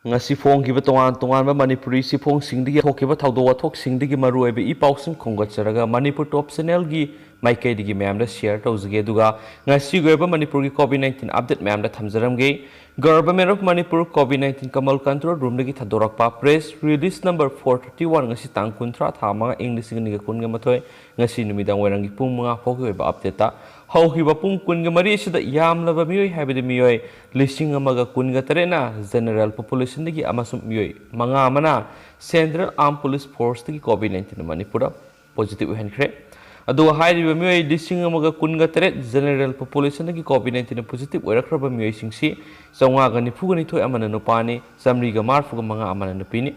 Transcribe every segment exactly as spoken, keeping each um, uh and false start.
ꯉꯁꯤ ꯐꯣꯡꯈꯤꯕ ꯇꯣꯉꯥꯟ ꯇꯣꯉꯥꯟꯕ ꯃꯅꯤꯄꯨꯔꯤ ꯆꯦꯐꯣꯡꯁꯤꯡꯗꯒꯤ ꯊꯣꯛꯈꯤꯕ ꯊꯧꯗꯣꯛ ꯋꯥꯊꯣꯛꯁꯤꯡꯗꯒꯤ ꯃꯔꯨꯑꯣꯏꯕ ꯏ ꯄꯥꯎꯁꯤꯡ ꯈꯣꯝꯒꯠꯆꯔꯒ ꯃꯅꯤꯄꯨꯔ ꯇꯣꯞ ꯆꯦꯅꯦꯜꯒꯤ ꯃꯥꯏꯀꯩꯗꯒꯤ ꯃꯌꯥꯝꯗ ꯁꯤꯌꯔ ꯇꯧꯖꯒꯦ꯫ ꯑꯗꯨꯒ ꯉꯁꯤꯒꯤ ꯑꯣꯏꯕ ꯃꯅꯤꯄꯨꯔꯒꯤ ꯀꯣꯚꯤꯗ ꯅꯥꯏꯟꯇꯤꯟ ꯑꯞꯗꯦꯠ ꯃꯌꯥꯝꯗ ꯊꯝꯖꯔꯝꯒꯦ꯫ Government of Manipur Covid nineteen command control ꯔꯨꯝꯗꯒꯤ ꯊꯥꯗꯣꯔꯛꯄ press release number four thirty one, ꯉꯁꯤ ꯇꯥꯡ ꯀꯨꯟꯊ꯭ꯔꯥ, ꯊꯥ ꯃꯉꯥ, ꯏꯪ ꯂꯤꯁꯤꯡ ꯑꯅꯤꯒ ꯀꯨꯟꯒ ꯃꯥꯊꯣꯏ, ꯉꯁꯤ ꯅꯨꯃꯤꯗꯥꯡ ꯋꯥꯏꯔꯝꯒꯤ ꯄꯨꯡ ꯃꯉꯥ ꯐꯥꯎꯒꯤ ꯑꯣꯏꯕ ꯑꯞꯗꯦꯠꯇ ꯍꯧꯈꯤꯕ ꯄꯨꯡ ꯀꯨꯟꯒ ꯃꯔꯤ ꯑꯁꯤꯗ ꯌꯥꯝꯂꯕ ꯃꯤꯑꯣꯏ, ꯍꯥꯏꯕꯗꯤ ꯃꯤꯑꯣꯏ ꯂꯤꯁꯤꯡ ꯑꯃꯒ ꯀꯨꯟꯒ ꯇꯔꯦꯠꯅ ꯖꯦꯅꯔꯦꯜ ꯄꯣꯄꯨꯂꯦꯁꯟꯗꯒꯤ ꯑꯃꯁꯨꯡ ꯃꯤꯑꯣꯏ ꯃꯉꯥ ꯑꯃꯅ ꯁꯦꯟꯇ꯭ꯔꯦꯜ ꯑꯥꯔꯝ ꯄꯨꯂꯤꯁ ꯐꯣꯔꯁꯇꯒꯤ ꯀꯣꯚꯤꯗ ꯅꯥꯏꯟꯇꯤꯟ ꯃꯅꯤꯄꯨꯔꯗ ꯄꯣꯖꯤꯇꯤꯚ ꯑꯣꯏꯍꯟꯈ꯭ꯔꯦ꯫ ꯑꯗꯨꯒ ꯍꯥꯏꯔꯤꯕ ꯃꯤꯑꯣꯏ ꯂꯤꯁꯤꯡ ꯑꯃꯒ ꯀꯨꯟꯒ ꯇꯔꯦꯠ ꯖꯦꯅꯔꯦꯜ ꯄꯣꯄꯨꯂꯦꯁꯟꯗꯒꯤ ꯀꯣꯚꯤꯗ ꯅꯥꯏꯟꯇꯤꯟ ꯄꯣꯖꯤꯇꯤꯚ ꯑꯣꯏꯔꯛꯈ꯭ꯔꯕ ꯃꯤꯑꯣꯏꯁꯤꯡꯁꯤ ꯆꯥꯝꯃꯉꯥꯒ ꯅꯤꯐꯨꯒ ꯅꯤꯊꯣꯏ ꯑꯃꯅ ꯅꯨꯄꯥꯅꯤ, ꯆꯥꯝꯃꯔꯤꯒ ꯃꯔꯤꯐꯨꯒ ꯃꯉꯥ ꯑꯃꯅ ꯅꯨꯄꯤꯅꯤ꯫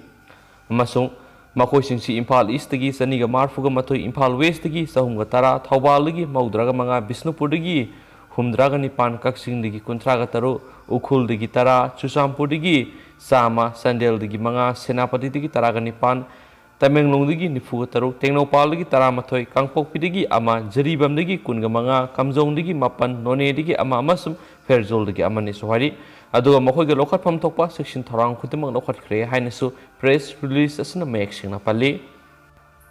ꯑꯃꯁꯨꯡ ꯃꯈꯣꯏꯁꯤꯡꯁꯤ ꯏꯝꯐꯥꯜ ꯏꯁꯇꯒꯤ ꯆꯅꯤꯒ ꯃꯔꯤꯐꯨꯒ ꯃꯥꯊꯣꯏ, ꯏꯝꯐꯥꯜ ꯋꯦꯁꯇꯒꯤ ꯆꯍꯨꯝꯒ ꯇꯔꯥ, ꯊꯧꯕꯥꯜꯗꯒꯤ ꯃꯧꯗ꯭ꯔꯥꯒ ꯃꯉꯥ, ꯕꯤꯁꯅꯨꯄꯨꯔꯗꯒꯤ ꯍꯨꯝꯗ꯭ꯔꯥꯒ ꯅꯤꯄꯥꯟ, ꯀꯛꯆꯤꯡꯗꯒꯤ ꯀꯨꯟꯊ꯭ꯔꯥꯒ ꯇꯔꯨꯛ, ꯎꯈ꯭ꯔꯨꯜꯗꯒꯤ ꯇꯔꯥ, ꯆꯨꯔꯆꯥꯟꯄꯨꯔꯗꯒꯤ ꯆꯥꯝꯃ, ꯆꯥꯟꯗꯦꯜꯗꯒꯤ ꯃꯉꯥ, ꯁꯦꯅꯥꯄꯇꯤꯗꯒꯤ ꯇꯔꯥꯒ ꯅꯤꯄꯥꯟ, ꯇꯃꯦꯡꯂꯣꯡꯗꯒꯤ ꯅꯤꯐꯨꯒ ꯇꯔꯨꯛ, ꯇꯦꯡꯅꯧꯄꯜꯗꯒꯤ ꯇꯔꯥꯃꯥꯊꯣꯏ, ꯀꯥꯡꯄꯣꯛꯄꯤꯗꯒꯤ ꯑꯃ, ꯖꯤꯔꯤꯕꯥꯝꯗꯒꯤ ꯀꯨꯟꯒ ꯃꯉꯥ, ꯀꯥꯝꯖꯣꯡꯗꯒꯤ ꯃꯥꯄꯟ, ꯅꯣꯅꯦꯗꯒꯤ ꯑꯃ ꯑꯃꯁꯨꯡ ꯐꯦꯔꯖꯣꯜꯗꯒꯤ ꯑꯃꯅꯤꯁꯨ ꯍꯥꯏꯔꯤ꯫ ꯑꯗꯨꯒ ꯃꯈꯣꯏꯒꯤ ꯂꯧꯈꯠꯐꯝ ꯊꯣꯛꯄ ꯆꯦꯛꯁꯤꯟ ꯊꯧꯔꯥꯡ ꯈꯨꯗꯤꯡꯃꯛ ꯂꯧꯈꯠꯈ꯭ꯔꯦ ꯍꯥꯏꯅꯁꯨ ꯄ꯭ꯔꯦꯁ ꯔꯤꯂꯤꯁ ꯑꯁꯤꯅ ꯃꯌꯦꯛ ꯁꯦꯡꯅ ꯄꯜꯂꯤ꯫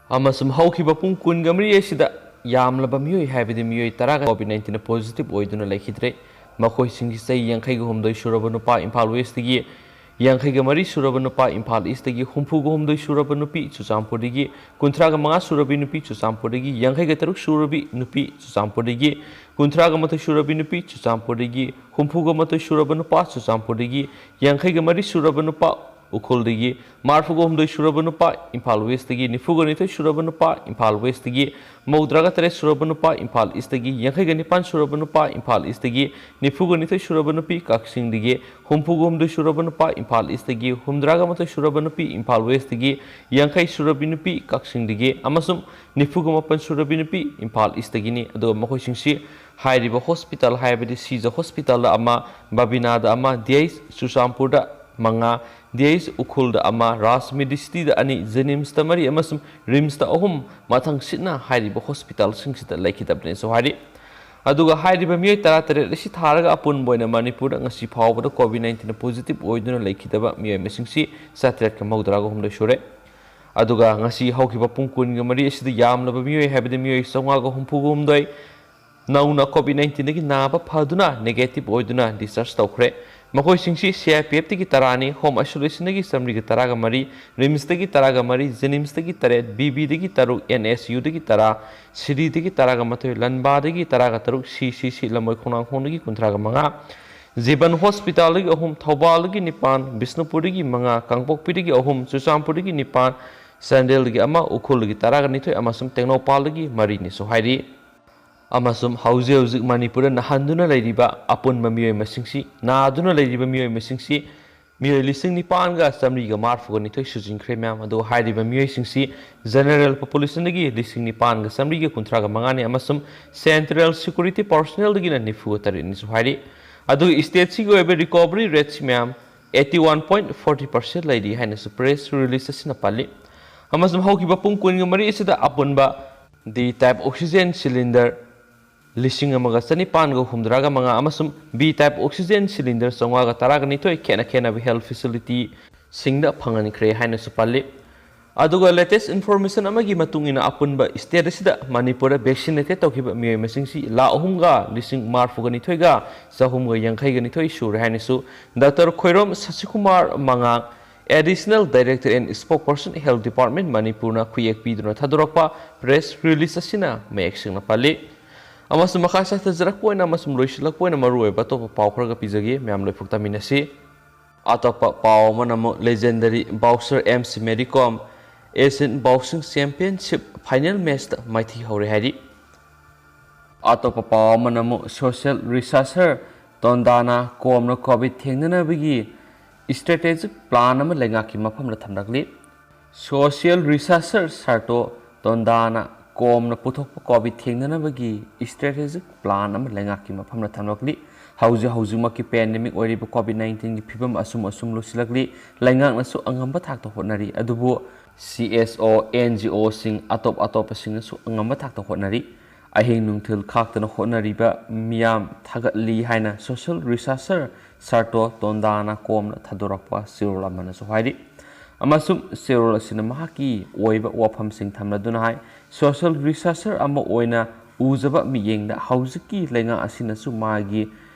ꯑꯃꯁꯨꯡ ꯍꯧꯈꯤꯕ ꯄꯨꯡ ꯀꯨꯟꯒ ꯃꯔꯤ ꯑꯁꯤꯗ ꯌꯥꯝꯂꯕ ꯃꯤꯑꯣꯏ, ꯍꯥꯏꯕꯗꯤ ꯃꯤꯑꯣꯏ ꯇꯔꯥꯒ ꯀꯣꯚꯤꯗ ꯅꯥꯏꯟꯇꯤꯟ ꯄꯣꯖꯤꯇꯤꯚ ꯑꯣꯏꯗꯨꯅ ꯂꯩꯈꯤꯗ꯭ꯔꯦ꯫ ꯃꯈꯣꯏꯁꯤꯡꯒꯤ ꯆꯍꯤ ꯌꯥꯡꯈꯩꯒ ꯍꯨꯝꯗꯣꯏ ꯁꯨꯔꯕ ꯅꯨꯄꯥ ꯏꯝꯐꯥꯜ ꯋꯦꯁꯇꯒꯤ, ꯌꯥꯡꯈꯩꯒ ꯃꯔꯤ ꯁꯨꯔꯕ ꯅꯨꯄꯥ ꯏꯝꯐꯥꯜ ꯏꯁꯇꯒꯤ, ꯍꯨꯝꯐꯨꯒ ꯍꯨꯝꯗꯣꯏ ꯁꯨꯔꯕ ꯅꯨꯄꯤ ꯆꯨꯔꯆꯥꯟꯄꯨꯔꯗꯒꯤ, ꯀꯨꯟꯊ꯭ꯔꯥꯒ ꯃꯉꯥ ꯁꯨꯔꯕꯤ ꯅꯨꯄꯤ ꯆꯨꯔꯆꯥꯟꯄꯨꯔꯗꯒꯤ, ꯌꯥꯡꯈꯩꯒ ꯇꯔꯨꯛ ꯁꯨꯔꯕꯤ ꯅꯨꯄꯤ ꯆꯨꯔꯆꯥꯟꯄꯨꯔꯗꯒꯤ, ꯀꯨꯟꯊ꯭ꯔꯥꯒ ꯃꯥꯊꯣꯏ ꯁꯨꯔꯕꯤ ꯅꯨꯄꯤ ꯆꯨꯔꯆꯥꯟꯄꯨꯔꯗꯒꯤ, ꯍꯨꯝꯐꯨꯒ ꯃꯥꯊꯣꯏ ꯁꯨꯔꯕ ꯅꯨꯄꯥ ꯆꯨꯔꯆꯥꯟꯄꯨꯔꯗꯒꯤ, ꯌꯥꯡꯈꯩꯒ ꯃꯔꯤ ꯁꯨꯔꯕ ꯅꯨꯄꯥ ꯎꯈ꯭ꯔꯨꯜꯗꯒꯤ, ꯃꯔꯤꯐꯨꯒ ꯍꯨꯝꯗꯣꯏ ꯁꯨꯔꯕ ꯅꯨꯄꯥ ꯏꯝꯐꯥꯜ ꯋꯦꯁꯇꯒꯤ, ꯅꯤꯐꯨꯒ ꯅꯤꯊꯣꯏ ꯁꯨꯔꯕ ꯅꯨꯄꯥ ꯏꯝꯐꯥꯜ ꯋꯦꯁꯇꯒꯤ, ꯃꯧꯗ꯭ꯔꯥꯒ ꯇꯔꯦꯠ ꯁꯨꯔꯕ ꯅꯨꯄꯥ ꯏꯝꯐꯥꯜ ꯏꯁꯇꯒꯤ, ꯌꯥꯡꯈꯩꯒ ꯅꯤꯄꯥꯟ ꯁꯨꯔꯕ ꯅꯨꯄꯥ ꯏꯝꯐꯥꯜ ꯏꯁꯇꯒꯤ, ꯅꯤꯐꯨꯒ ꯅꯤꯊꯣꯏ ꯁꯨꯔꯕ ꯅꯨꯄꯤ ꯀꯛꯆꯤꯡꯗꯒꯤ, ꯍꯨꯝꯐꯨꯒ ꯍꯨꯝꯗꯣꯏ ꯁꯨꯔꯕ ꯅꯨꯄꯥ ꯏꯝꯐꯥꯜ ꯏꯁꯇꯒꯤ, ꯍꯨꯝꯗ꯭ꯔꯥꯒ ꯃꯥꯊꯣꯏ ꯁꯨꯔꯕ ꯅꯨꯄꯤ ꯏꯝꯐꯥꯜ ꯋꯦꯁꯇꯒꯤ, ꯌꯥꯡꯈꯩ ꯁꯨꯔꯕꯤ ꯅꯨꯄꯤ ꯀꯛꯆꯤꯡꯗꯒꯤ ꯑꯃꯁꯨꯡ ꯅꯤꯐꯨꯒ ꯃꯥꯄꯟ ꯁꯨꯔꯕꯤ ꯅꯨꯄꯤ ꯏꯝꯐꯥꯜ ꯏꯁꯇꯒꯤꯅꯤ꯫ ꯑꯗꯨꯒ ꯃꯈꯣꯏꯁꯤꯡꯁꯤ ꯍꯥꯏꯔꯤꯕ ꯍꯣꯁꯄꯤꯇꯥꯜ, ꯍꯥꯏꯕꯗꯤ ꯁꯤꯖ ꯍꯣꯁꯄꯤꯇꯥꯜꯗ ꯑꯃ, ꯕꯕꯤꯅꯥꯗ ꯑꯃ, ꯗꯤ ꯑꯩꯆ ꯆꯨꯔꯆꯥꯟꯄꯨꯔꯗ ꯃꯉꯥ, ꯗꯤ ꯑꯩꯆ ꯎꯈ꯭ꯔꯨꯜꯗ ꯑꯃ, ꯔꯥꯖ ꯃꯦꯗꯤꯁꯤꯇꯤꯗ ꯑꯅꯤ, ꯖꯦꯅꯤꯝꯁꯇ ꯃꯔꯤ ꯑꯃꯁꯨꯡ ꯔꯤꯝꯁꯇ ꯑꯍꯨꯝ ꯃꯊꯪꯁꯤꯠꯅ ꯍꯥꯏꯔꯤꯕ ꯍꯣꯁꯄꯤꯇꯥꯜꯁꯤꯡꯁꯤꯗ ꯂꯩꯈꯤꯗꯕꯅꯤꯁꯨ ꯍꯥꯏꯔꯤ꯫ ꯑꯗꯨꯒ ꯍꯥꯏꯔꯤꯕ ꯃꯤꯑꯣꯏ ꯇꯔꯥꯇꯔꯦꯠ ꯑꯁꯤ ꯊꯥꯔꯒ ꯑꯄꯨꯟꯕ ꯑꯣꯏꯅ ꯃꯅꯤꯄꯨꯔꯗ ꯉꯁꯤ ꯐꯥꯎꯕꯗ COVID nineteen positive ꯑꯣꯏꯗꯨꯅ ꯂꯩꯈꯤꯗꯕ ꯃꯤꯑꯣꯏ ꯃꯁꯤꯡꯁꯤ ꯆꯥꯇ꯭ꯔꯦꯠꯀ ꯃꯧꯗ꯭ꯔꯥꯒ ꯍꯨꯝꯗꯣꯏ ꯁꯨꯔꯦ꯫ ꯑꯗꯨꯒ ꯉꯁꯤ ꯍꯧꯈꯤꯕ ꯄꯨꯡ ꯀꯨꯟꯒ ꯃꯔꯤ ꯑꯁꯤꯗ ꯌꯥꯝꯂꯕ ꯃꯤꯑꯣꯏ ꯍꯥꯏꯕꯗꯤ ꯃꯤꯑꯣꯏ ꯆꯥꯝꯃꯉꯥꯒ ꯍꯨꯝꯐꯨꯒ ꯍꯨꯝꯗꯣꯏ ꯅꯧꯅ COVID nineteenꯗꯒꯤ ꯅꯥꯕ ꯐꯗꯨꯅ negative ꯑꯣꯏꯗꯨꯅ discharge ꯇꯧꯈ꯭ꯔꯦ꯫ ꯃꯈꯣꯏꯁꯤꯡꯁꯤ CIPFꯇꯒꯤ ꯇꯔꯥꯅꯤ, home isolationꯗꯒꯤ ꯆꯥꯃꯔꯤꯒ ꯇꯔꯥꯒ ꯃꯔꯤ, RIMSꯇꯒꯤ ꯇꯔꯥꯒ ꯃꯔꯤ, JNIMSꯇꯒꯤ ꯇꯔꯦꯠ, BBꯗꯒꯤ ꯇꯔꯨꯛ, NSUꯗꯒꯤ ꯇꯔꯥ, CDDꯒꯤ ꯇꯔꯥꯒ ꯃꯥꯊꯣꯏ, ꯂꯟꯕꯥꯗꯒꯤ ꯇꯔꯥꯒ ꯇꯔꯨꯛ, CCC ꯂꯝꯕꯣꯏ ꯈꯣꯡꯅꯥꯡꯈꯣꯡꯗꯒꯤ ꯀꯨꯟꯊ꯭ꯔꯥꯒ ꯃꯉꯥ, ꯖꯤꯕꯟ ꯍꯣꯁꯄꯤꯇꯥꯜꯗꯒꯤ ꯑꯍꯨꯝ, ꯊꯧꯕꯥꯜꯗꯒꯤ ꯅꯤꯄꯥꯟ, ꯕꯤꯁꯅꯨꯄꯨꯔꯗꯒꯤ ꯃꯉꯥ, ꯀꯥꯡꯄꯣꯛꯄꯤꯗꯒꯤ ꯑꯍꯨꯝ, ꯆꯨꯔꯆꯥꯟꯄꯨꯔꯗꯒꯤ ꯅꯤꯄꯥꯟ, ꯆꯥꯟꯗꯦꯜꯗꯒꯤ ꯑꯃ, ꯎꯈ꯭ꯔꯨꯜꯗꯒꯤ ꯇꯔꯥꯒ ꯅꯤꯊꯣꯏ ꯑꯃꯁꯨꯡ ꯇꯦꯡꯅꯧꯄꯥꯜꯗꯒꯤ ꯃꯔꯤꯅꯤꯁꯨ ꯍꯥꯏꯔꯤ꯫ ꯑꯃꯁꯨꯡ ꯍꯧꯖꯤꯛ ꯍꯧꯖꯤꯛ ꯃꯅꯤꯄꯨꯔꯗ ꯅꯥꯍꯟꯗꯨꯅ ꯂꯩꯔꯤꯕ ꯑꯄꯨꯟꯕ ꯃꯤꯑꯣꯏ ꯃꯁꯤꯡꯁꯤ, ꯅꯥꯗꯨꯅ ꯂꯩꯔꯤꯕ ꯃꯤꯑꯣꯏ ꯃꯁꯤꯡꯁꯤ ꯃꯤꯑꯣꯏ ꯂꯤꯁꯤꯡ ꯅꯤꯄꯥꯟꯒ ꯆꯥꯃꯔꯤꯒ ꯃꯔꯤꯐꯨꯒ ꯅꯤꯊꯣꯏ ꯁꯨꯖꯤꯟꯈ꯭ꯔꯦ ꯃꯌꯥꯝ꯫ ꯑꯗꯨ ꯍꯥꯏꯔꯤꯕ ꯃꯤꯑꯣꯏꯁꯤꯡꯁꯤ general populationꯗꯒꯤ ꯂꯤꯁꯤꯡ ꯅꯤꯄꯥꯟꯒ ꯆꯥꯃꯔꯤꯒ ꯀꯨꯟꯊ꯭ꯔꯥꯒ ꯃꯉꯥꯅꯤ ꯑꯃꯁꯨꯡ central security personnelꯗꯒꯤꯅ ꯅꯤꯐꯨꯒ ꯇꯔꯦꯠꯅꯤꯁꯨ ꯍꯥꯏꯔꯤ꯫ ꯑꯗꯨꯒ stateꯁꯤꯒꯤ ꯑꯣꯏꯕ recovery rateꯁꯤ ꯃꯌꯥꯝ eighty one point forty percent ꯂꯩꯔꯤ ꯍꯥꯏꯅꯁꯨ press release ꯑꯁꯤꯅ ꯄꯜꯂꯤ꯫ ꯑꯃꯁꯨꯡ ꯍꯧꯈꯤꯕ ꯄꯨꯡ ꯀꯨꯟꯒ ꯃꯔꯤ ꯑꯁꯤꯗ ꯑꯄꯨꯟꯕ D type oxygen cylinder ꯂꯤꯁꯤꯡ ꯑꯃꯒ ꯆꯅꯤꯄꯥꯟꯒ ꯍꯨꯝꯗ꯭ꯔꯥꯒ ꯃꯉꯥ ꯑꯃꯁꯨꯡ B type oxygen cylinder ꯆꯥꯝꯃꯉꯥꯒ ꯇꯔꯥꯒ ꯅꯤꯊꯣꯏ ꯈꯦꯠꯅ ꯈꯦꯠꯅꯕ health facilityꯁꯤꯡꯗ ꯐꯪꯍꯟꯈ꯭ꯔꯦ ꯍꯥꯏꯅꯁꯨ ꯄꯜꯂꯤ꯫ ꯑꯗꯨꯒ latest information ꯑꯃꯒꯤ ꯃꯇꯨꯡ ꯏꯟꯅ ꯑꯄꯨꯟꯕ state ꯑꯁꯤꯗ ꯃꯅꯤꯄꯨꯔꯗ vaccinated ꯇꯧꯈꯤꯕ ꯃꯤꯑꯣꯏ ꯃꯁꯤꯡꯁꯤ ꯂꯥꯈ ꯑꯍꯨꯝꯒ ꯂꯤꯁꯤꯡ ꯃꯔꯤꯐꯨꯒ ꯅꯤꯊꯣꯏꯒ ꯆꯍꯨꯝꯒ ꯌꯥꯡꯈꯩꯒ ꯅꯤꯊꯣꯏ ꯁꯨꯔꯦ ꯍꯥꯏꯅꯁꯨ Doctor Khoirom ꯁꯁꯤꯀꯨꯃꯥꯔ ꯃꯉꯥꯡ, Additional Director and Spokesperson Health Department ꯃꯅꯤꯄꯨꯔꯅ ꯈꯨꯌꯦꯛ ꯄꯤꯗꯨꯅ ꯊꯥꯗꯣꯔꯛꯄ press release ꯑꯁꯤꯅ ꯃꯌꯦꯛ ꯁꯦꯡꯅ ꯄꯜꯂꯤ꯫ ꯑꯃꯁꯨꯡ ꯃꯈꯥ ꯆꯠꯊꯖꯔꯛꯄ ꯑꯣꯏꯅ ꯑꯃꯁꯨꯡ ꯂꯣꯏꯁꯤꯜꯂꯛꯄ ꯑꯣꯏꯅ ꯃꯔꯨꯑꯣꯏꯕ ꯑꯇꯣꯞꯄ ꯄꯥꯎ ꯈꯔꯒ ꯄꯤꯖꯒꯦ, ꯃꯌꯥꯝ ꯂꯣꯏꯐꯨꯛ ꯇꯥꯃꯤꯟꯅꯁꯤ꯫ ꯑꯇꯣꯞꯄ ꯄꯥꯎ ꯑꯃꯅ ꯑꯃꯨꯛ legendary boxer M C Mary Kom Asian Boxing Championship final matchꯇ ꯃꯥꯏꯊꯤ ꯍꯧꯔꯦ ꯍꯥꯏꯔꯤ꯫ ꯑꯇꯣꯞꯄ ꯄꯥꯎ ꯑꯃꯅ ꯑꯃꯨꯛ social researcher ꯇꯣꯟꯗꯥꯅ ꯀꯣꯝꯅ COVID ꯊꯦꯡꯅꯅꯕꯒꯤ strategic plan ꯑꯃ ꯂꯩꯉꯥꯛꯀꯤ ꯃꯐꯝꯗ ꯊꯝꯂꯛꯂꯤ꯫ Social researcher ꯁꯥꯔꯇꯣ ꯇꯣꯟꯗꯥꯅ ꯀꯣꯝꯅ ꯄꯨꯊꯣꯛꯄ COVID ꯊꯦꯡꯅꯅꯕꯒꯤ strategic plan ꯑꯃ ꯂꯩꯉꯥꯛꯀꯤ ꯃꯐꯝꯗ ꯊꯝꯂꯛꯂꯤ꯫ ꯍꯧꯖꯤꯛ ꯍꯧꯖꯤꯛꯃꯛꯀꯤ pandemic ꯑꯣꯏꯔꯤꯕ COVID nineteenꯒꯤ ꯐꯤꯕꯝ ꯑꯁꯨꯝ ꯑꯁꯨꯝ ꯂꯨꯁꯤꯜꯂꯛꯂꯤ꯫ ꯂꯩꯉꯥꯛꯅꯁꯨ ꯑꯉꯝꯕ ꯊꯥꯛꯇ ꯍꯣꯠꯅꯔꯤ, ꯑꯗꯨꯕꯨ CSO, NGOꯁꯤꯡ, ꯑꯇꯣꯞ ꯑꯇꯣꯞꯄꯁꯤꯡꯅꯁꯨ ꯑꯉꯝꯕ ꯊꯥꯛꯇ ꯍꯣꯠꯅꯔꯤ꯫ ꯑꯍꯤꯡ ꯅꯨꯡꯊꯤꯜ ꯈꯥꯛꯇꯅ ꯍꯣꯠꯅꯔꯤꯕ ꯃꯤꯌꯥꯝ ꯊꯥꯒꯠꯂꯤ ꯍꯥꯏꯅ social researcher ꯁꯥꯔꯇꯣ ꯇꯣꯟꯗꯥꯅ ꯀꯣꯝꯅ ꯊꯥꯗꯣꯔꯛꯄ ꯆꯦꯔꯣꯜ ꯑꯃꯅꯁꯨ ꯍꯥꯏꯔꯤ꯫ ꯑꯃꯁꯨꯡ ꯆꯦꯔꯣꯜ ꯑꯁꯤꯅ ꯃꯍꯥꯛꯀꯤ ꯑꯣꯏꯕ ꯋꯥꯐꯝꯁꯤꯡ ꯊꯝꯂꯗꯨꯅ ꯍꯥꯏ, social researcher ꯑꯃ ꯑꯣꯏꯅ ꯎꯖꯕ ꯃꯤꯠꯌꯦꯡꯗ ꯍꯧꯖꯤꯛꯀꯤ ꯂꯩꯉꯥꯛ ꯑꯁꯤꯅꯁꯨ ꯃꯥꯒꯤ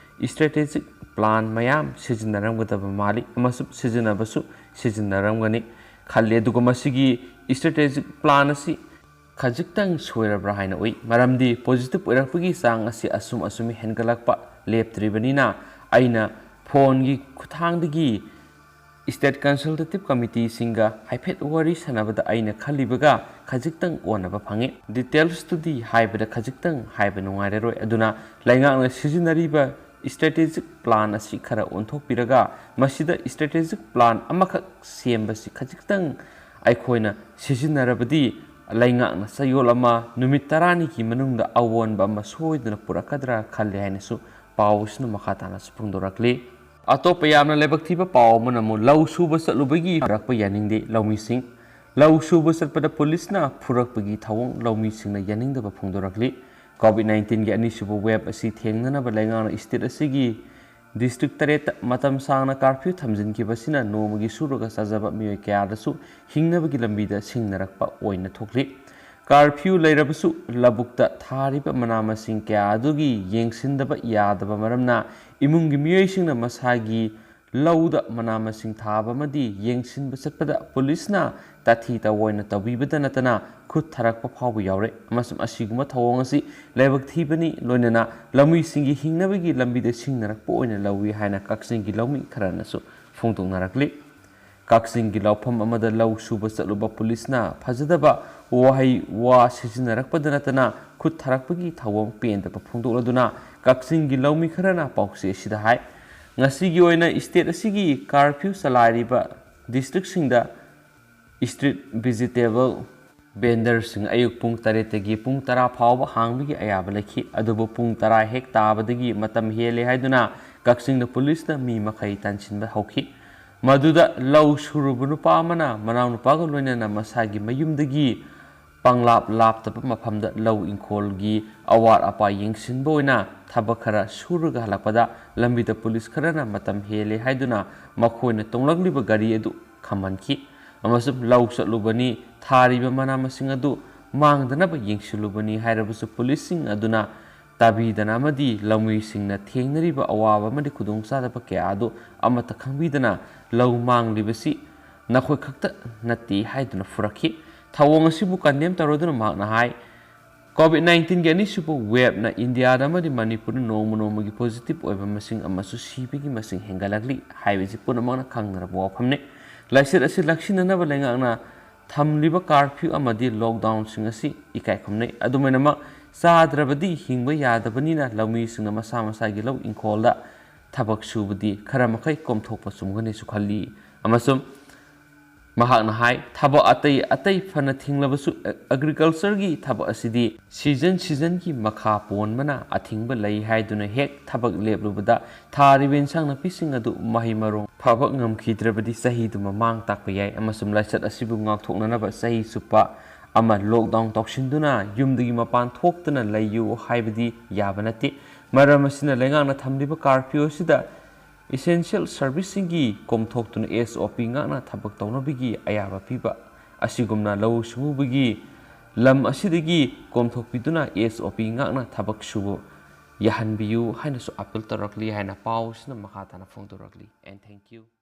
strategic plan ꯃꯌꯥꯝ ꯁꯤꯖꯤꯟꯅꯔꯝꯒꯗꯕ ꯃꯥꯜꯂꯤ ꯑꯃꯁꯨꯡ ꯁꯤꯖꯤꯟꯅꯕꯁꯨ ꯁꯤꯖꯤꯟꯅꯔꯝꯒꯅꯤ ꯈꯜꯂꯤ꯫ ꯑꯗꯨꯒ ꯃꯁꯤꯒꯤ strategic plan ꯑꯁꯤ ꯈꯖꯤꯛꯇꯪ ꯁꯣꯏꯔꯕ꯭ꯔꯥ ꯍꯥꯏꯅ ꯎꯏ꯫ ꯃꯔꯝꯗꯤ positive ꯑꯣꯏꯔꯛꯄꯒꯤ ꯆꯥꯡ ꯑꯁꯤ ꯑꯁꯨꯝ ꯑꯁꯨꯝ ꯍꯦꯟꯒꯠꯂꯛꯄ ꯂꯦꯞꯇ꯭ꯔꯤꯕꯅꯤꯅ, ꯑꯩꯅ phoneꯒꯤ ꯈꯨꯠꯊꯥꯡꯗꯒꯤ state consultative committeeꯁꯤꯡꯒ ꯍꯥꯏꯐꯦꯠ ꯋꯥꯔꯤ ꯁꯥꯟꯅꯕꯗ ꯑꯩꯅ ꯈꯜꯂꯤꯕꯒ ꯈꯖꯤꯛꯇꯪ ꯑꯣꯟꯅꯕ ꯐꯪꯉꯤ꯫ Detailsꯇꯨꯗꯤ ꯍꯥꯏꯕꯗ ꯈꯖꯤꯛꯇꯪ ꯍꯥꯏꯕ ꯅꯨꯡꯉꯥꯏꯔꯔꯣꯏ꯫ ꯑꯗꯨꯅ ꯂꯩꯉꯥꯛꯅ ꯁꯤꯖꯤꯟꯅꯔꯤꯕ strategic plan ꯑꯁꯤ ꯈꯔ ꯑꯣꯟꯊꯣꯛꯄꯤꯔꯒ, ꯃꯁꯤꯗ strategic plan ꯑꯃꯈꯛ ꯁꯦꯝꯕꯁꯤ ꯈꯖꯤꯛꯇꯪ ꯑꯩꯈꯣꯏꯅ ꯁꯤꯖꯤꯟꯅꯔꯕꯗꯤ, ꯂꯩꯉꯥꯛꯅ ꯆꯌꯣꯜ ꯑꯃ, ꯅꯨꯃꯤꯠ ꯇꯔꯥꯅꯤꯒꯤ ꯃꯅꯨꯡꯗ ꯑꯑꯣꯟꯕ ꯑꯃ ꯁꯣꯏꯗꯅ ꯄꯨꯔꯛꯀꯗ꯭ꯔꯥ ꯈꯜꯂꯤ ꯍꯥꯏꯅꯁꯨ ꯄꯥꯎ ꯑꯁꯤꯅ ꯃꯈꯥ ꯇꯥꯅꯁꯨ ꯐꯣꯡꯗꯣꯔꯛꯂꯤ꯫ ꯑꯇꯣꯞꯄ ꯌꯥꯝꯅ ꯂꯥꯏꯕꯛ ꯊꯤꯕ ꯄꯥꯎ ꯑꯃꯅ ꯑꯃꯨꯛ ꯂꯧ ꯁꯨꯕ ꯆꯠꯂꯨꯕꯒꯤ ꯄꯨꯔꯛꯄ ꯌꯥꯅꯤꯡꯗꯦ ꯂꯧꯃꯤꯁꯤꯡ꯫ ꯂꯧ ꯁꯨꯕ ꯆꯠꯄꯗ ꯄꯨꯂꯤꯁꯅ ꯐꯨꯔꯛꯄꯒꯤ ꯊꯧꯑꯣꯡ ꯂꯧꯃꯤꯁꯤꯡꯅ ꯌꯥꯅꯤꯡꯗꯕ ꯐꯣꯡꯗꯣꯔꯛꯂꯤ꯫ COVID nineteenꯒꯤ ꯑꯅꯤꯁꯨꯕ wave ꯑꯁꯤ ꯊꯦꯡꯅꯅꯕ ꯂꯩꯉꯥꯛꯅ state ꯑꯁꯤꯒꯤ district ꯇꯔꯦꯠꯇ ꯃꯇꯝ ꯁꯥꯡꯅ curfew ꯊꯝꯖꯤꯟꯈꯤꯕꯁꯤꯅ ꯅꯣꯡꯃꯒꯤ ꯁꯨꯔꯒ ꯆꯥꯖꯕ ꯃꯤꯑꯣꯏ ꯀꯌꯥꯗꯁꯨ ꯍꯤꯡꯅꯕꯒꯤ ꯂꯝꯕꯤꯗ ꯁꯤꯡꯅꯔꯛꯄ ꯑꯣꯏꯅ ꯊꯣꯛꯂꯤ꯫ Curfew ꯂꯩꯔꯕꯁꯨ ꯂꯧꯕꯨꯛꯇ ꯊꯥꯔꯤꯕ ꯃꯅꯥ ꯃꯁꯤꯡ ꯀꯌꯥ ꯑꯗꯨꯒꯤ ꯌꯦꯡꯁꯤꯟꯗꯕ ꯌꯥꯗꯕ ꯃꯔꯝꯅ ꯏꯃꯨꯡꯒꯤ ꯃꯤꯑꯣꯏꯁꯤꯡꯅ ꯃꯁꯥꯒꯤ ꯂꯧꯗ ꯃꯅꯥ ꯃꯁꯤꯡ ꯊꯥꯕ ꯑꯃꯗꯤ ꯌꯦꯡꯁꯤꯟꯕ ꯆꯠꯄꯗ ꯄꯨꯂꯤꯁꯅ ꯇꯥꯊꯤ ꯇꯥꯑꯣꯏꯅ ꯇꯧꯕꯤꯕꯗ ꯅꯠꯇꯅ ꯈꯨꯠ ꯊꯥꯔꯛꯄ ꯐꯥꯎꯕ ꯌꯥꯎꯔꯦ, ꯑꯃꯁꯨꯡ ꯑꯁꯤꯒꯨꯝꯕ ꯊꯧꯑꯣꯡ ꯑꯁꯤ ꯂꯥꯏꯕꯛ ꯊꯤꯕꯅꯤ, ꯂꯣꯏꯅꯅ ꯂꯧꯃꯤꯁꯤꯡꯒꯤ ꯍꯤꯡꯅꯕꯒꯤ ꯂꯝꯕꯤꯗ ꯁꯤꯡꯅꯔꯛꯄ ꯑꯣꯏꯅ ꯂꯧꯏ ꯍꯥꯏꯅ ꯀꯛꯆꯤꯡꯒꯤ ꯂꯧꯃꯤ ꯈꯔꯅꯁꯨ ꯐꯣꯡꯗꯣꯛꯅꯔꯛꯂꯤ꯫ ꯀꯛꯆꯤꯡꯒꯤ ꯂꯧꯐꯝ ꯑꯃꯗ ꯂꯧ ꯁꯨꯕ ꯆꯠꯂꯨꯕ ꯄꯨꯂꯤꯁꯅ ꯐꯖꯗꯕ ꯋꯥꯍꯩ ꯋꯥ ꯁꯤꯖꯤꯟꯅꯔꯛꯄꯗ ꯅꯠꯇꯅ ꯈꯨꯠ ꯊꯥꯔꯛꯄꯒꯤ ꯊꯧꯑꯣꯡ ꯄꯦꯟꯗꯕ ꯐꯣꯡꯗꯣꯛꯂꯗꯨꯅ ꯀꯛꯆꯤꯡꯒꯤ ꯂꯧꯃꯤ ꯈꯔꯅ ꯄꯥꯎꯆꯦ ꯑꯁꯤꯗ ꯍꯥꯏ, ꯉꯁꯤꯒꯤ ꯑꯣꯏꯅ state ꯑꯁꯤꯒꯤ curfew ꯆꯂꯥꯏꯔꯤꯕ districtꯁꯤꯡꯗ street vegetable vendorꯁꯤꯡ ꯑꯌꯨꯛ ꯄꯨꯡ ꯇꯔꯦꯠꯇꯒꯤ ꯄꯨꯡ ꯇꯔꯥ ꯐꯥꯎꯕ ꯍꯥꯡꯕꯒꯤ ꯑꯌꯥꯕ ꯂꯩꯈꯤ꯫ ꯑꯗꯨꯕꯨ ꯄꯨꯡ ꯇꯔꯥ ꯍꯦꯛ ꯇꯥꯕꯗꯒꯤ ꯃꯇꯝ ꯍꯦꯜꯂꯦ ꯍꯥꯏꯗꯨꯅ ꯀꯛꯆꯤꯡꯗ ꯄꯨꯂꯤꯁꯅ ꯃꯤ ꯃꯈꯩ ꯇꯥꯟꯁꯤꯟꯕ ꯍꯧꯈꯤ꯫ ꯃꯗꯨꯗ ꯂꯧ ꯁꯨꯔꯨꯕ ꯅꯨꯄꯥ ꯑꯃꯅ ꯃꯅꯥꯎꯅꯨꯄꯥꯒ ꯂꯣꯏꯅꯅ ꯃꯁꯥꯒꯤ ꯃꯌꯨꯝꯗꯒꯤ ꯄꯪꯂꯥꯞ ꯂꯥꯞꯇꯕ ꯃꯐꯝꯗ ꯂꯧ ꯏꯪꯈꯣꯜꯒꯤ ꯑꯋꯥꯠ ꯑꯄꯥ ꯌꯦꯡꯁꯤꯟꯕ ꯑꯣꯏꯅ ꯊꯕꯛ ꯈꯔ ꯁꯨꯔꯒ ꯍꯜꯂꯛꯄꯗ ꯂꯝꯕꯤꯗ ꯄꯨꯂꯤꯁ ꯈꯔꯅ ꯃꯇꯝ ꯍꯦꯜꯂꯦ ꯍꯥꯏꯗꯨꯅ ꯃꯈꯣꯏꯅ ꯇꯣꯡꯂꯛꯂꯤꯕ ꯒꯥꯔꯤ ꯑꯗꯨ ꯈꯝꯍꯟꯈꯤ ꯑꯃꯁꯨꯡ ꯂꯧ ꯆꯠꯂꯨꯕꯅꯤ, ꯊꯥꯔꯤꯕ ꯃꯅꯥ ꯃꯁꯤꯡ ꯑꯗꯨ ꯃꯥꯡꯗꯅꯕ ꯌꯦꯡꯁꯤꯜꯂꯨꯕꯅꯤ ꯍꯥꯏꯔꯕꯁꯨ ꯄꯨꯂꯤꯁꯁꯤꯡ ꯑꯗꯨꯅ ꯇꯥꯕꯤꯗꯅ ꯑꯃꯗꯤ ꯂꯧꯃꯤꯁꯤꯡꯅ ꯊꯦꯡꯅꯔꯤꯕ ꯑꯋꯥꯕ ꯑꯃꯗꯤ ꯈꯨꯗꯣꯡꯆꯥꯗꯕ ꯀꯌꯥ ꯑꯗꯨ ꯑꯃꯠꯇ ꯈꯪꯕꯤꯗꯅ ꯂꯧ ꯃꯥꯡꯂꯤꯕꯁꯤ ꯅꯈꯣꯏ ꯈꯛꯇ ꯅꯠꯇꯦ ꯍꯥꯏꯗꯨꯅ ꯐꯨꯔꯛꯈꯤ꯫ ꯊꯧꯑꯣꯡ ꯑꯁꯤꯕꯨ ꯀꯟꯗꯦꯝ ꯇꯧꯔꯗꯨꯅ ꯃꯍꯥꯛꯅ ꯍꯥꯏ, ꯀꯣꯚꯤꯗ ꯅꯥꯏꯟꯇꯤꯟꯒꯤ ꯑꯅꯤꯁꯨꯕ ꯋꯦꯕꯅ ꯏꯟꯗꯤꯌꯥꯗ ꯑꯃꯗꯤ ꯃꯅꯤꯄꯨꯔꯗ ꯅꯣꯡꯃ ꯅꯣꯡꯃꯒꯤ ꯄꯣꯖꯤꯇꯤꯚ ꯑꯣꯏꯕ ꯃꯁꯤꯡ ꯑꯃꯁꯨꯡ ꯁꯤꯕꯒꯤ ꯃꯁꯤꯡ ꯍꯦꯟꯒꯠꯂꯛꯂꯤ ꯍꯥꯏꯕꯁꯤ ꯄꯨꯝꯅꯃꯛꯅ ꯈꯪꯅꯔꯕ ꯋꯥꯐꯝꯅꯤ꯫ ꯂꯥꯏꯆꯠ ꯑꯁꯤ ꯂꯥꯛꯁꯤꯟꯅꯅꯕ ꯂꯩꯉꯥꯛꯅ ꯊꯝꯂꯤꯕ ꯀꯥꯔꯐ꯭ꯌꯨ ꯑꯃꯗꯤ ꯂꯣꯛꯗꯥꯎꯟꯁꯤꯡ ꯑꯁꯤ ꯏꯀꯥꯏ ꯈꯨꯝꯅꯩ꯫ ꯑꯗꯨꯃꯥꯏꯅꯃꯛ, ꯆꯥꯗ꯭ꯔꯕꯗꯤ ꯍꯤꯡꯕ ꯌꯥꯗꯕꯅꯤꯅ ꯂꯧꯃꯤꯁꯤꯡꯅ ꯃꯁꯥ ꯃꯁꯥꯒꯤ ꯂꯧ ꯏꯪꯈꯣꯜꯗ ꯊꯕꯛ ꯁꯨꯕꯗꯤ ꯈꯔ ꯃꯈꯩ ꯀꯣꯝꯊꯣꯛꯄ ꯆꯨꯝꯒꯅꯤꯁꯨ ꯈꯜꯂꯤ꯫ ꯑꯃꯁꯨꯡ ꯃꯍꯥꯛꯅ ꯍꯥꯏ, ꯊꯕꯛ ꯑꯇꯩ ꯑꯇꯩ ꯐꯅ ꯊꯤꯡꯂꯕꯁꯨ ꯑꯦ-, ꯑꯦꯒ꯭ꯔꯤꯀꯜꯆꯔꯒꯤ ꯊꯕꯛ ꯑꯁꯤꯗꯤ ꯁꯤꯖꯟ ꯁꯤꯖꯟꯒꯤ ꯃꯈꯥ ꯄꯣꯟꯕꯅ ꯑꯊꯤꯡꯕ ꯂꯩ ꯍꯥꯏꯗꯨꯅ ꯍꯦꯛ ꯊꯕꯛ ꯂꯦꯞꯂꯨꯕꯗ ꯊꯥꯔꯤꯕ ꯏꯟꯁꯥꯡ ꯅꯥꯄꯤꯁꯤꯡ ꯑꯗꯨ ꯃꯍꯩ ꯃꯔꯣꯡ ꯐꯕ ꯉꯝꯈꯤꯗ꯭ꯔꯕꯗꯤ ꯆꯍꯤꯗꯨꯃ ꯃꯥꯡ ꯇꯥꯛꯄ ꯌꯥꯏ ꯑꯃꯁꯨꯡ ꯂꯥꯏꯆꯠ ꯑꯁꯤꯕꯨ ꯉꯥꯛꯊꯣꯛꯅꯅꯕ ꯆꯍꯤ ꯆꯨꯞꯄ ꯑꯃ ꯂꯣꯛꯗꯥꯎꯟ ꯇꯧꯁꯤꯟꯗꯨꯅ ꯌꯨꯝꯗꯒꯤ ꯃꯄꯥꯟ ꯊꯣꯛꯇꯅ ꯂꯩꯌꯨ ꯍꯥꯏꯕꯗꯤ ꯌꯥꯕ ꯅꯠꯇꯦ꯫ ꯃꯔꯝ ꯑꯁꯤꯅ ꯂꯩꯉꯥꯛꯅ ꯊꯝꯂꯤꯕ ꯀꯥꯔꯐ꯭ꯌꯨ ꯑꯁꯤꯗ ꯏꯁꯦꯟꯁꯤꯌꯦꯜ ꯁꯔꯚꯤꯁꯁꯤꯡꯒꯤ ꯀꯣꯝꯊꯣꯛꯇꯨꯅ ꯑꯦꯁ ꯑꯣ ꯄꯤ ꯉꯥꯛꯅ ꯊꯕꯛ ꯇꯧꯅꯕꯒꯤ ꯑꯌꯥꯕ ꯄꯤꯕ ꯑꯁꯤꯒꯨꯝꯅ ꯂꯧꯎ ꯁꯤꯡꯎꯕꯒꯤ ꯂꯝ ꯑꯁꯤꯗꯒꯤ ꯀꯣꯝꯊꯣꯛꯄꯤꯗꯨꯅ ꯑꯦꯁ ꯑꯣ ꯄꯤ ꯉꯥꯛꯅ ꯊꯕꯛ ꯁꯨꯕ ꯌꯥꯍꯟꯕꯤꯌꯨ ꯍꯥꯏꯅꯁꯨ ꯑꯥꯄꯤꯜ ꯇꯧꯔꯛꯂꯤ ꯍꯥꯏꯅ ꯄꯥꯎꯁꯤꯅ ꯃꯈꯥ ꯇꯥꯅ ꯐꯣꯡꯗꯣꯔꯛꯂꯤ꯫ And thank you.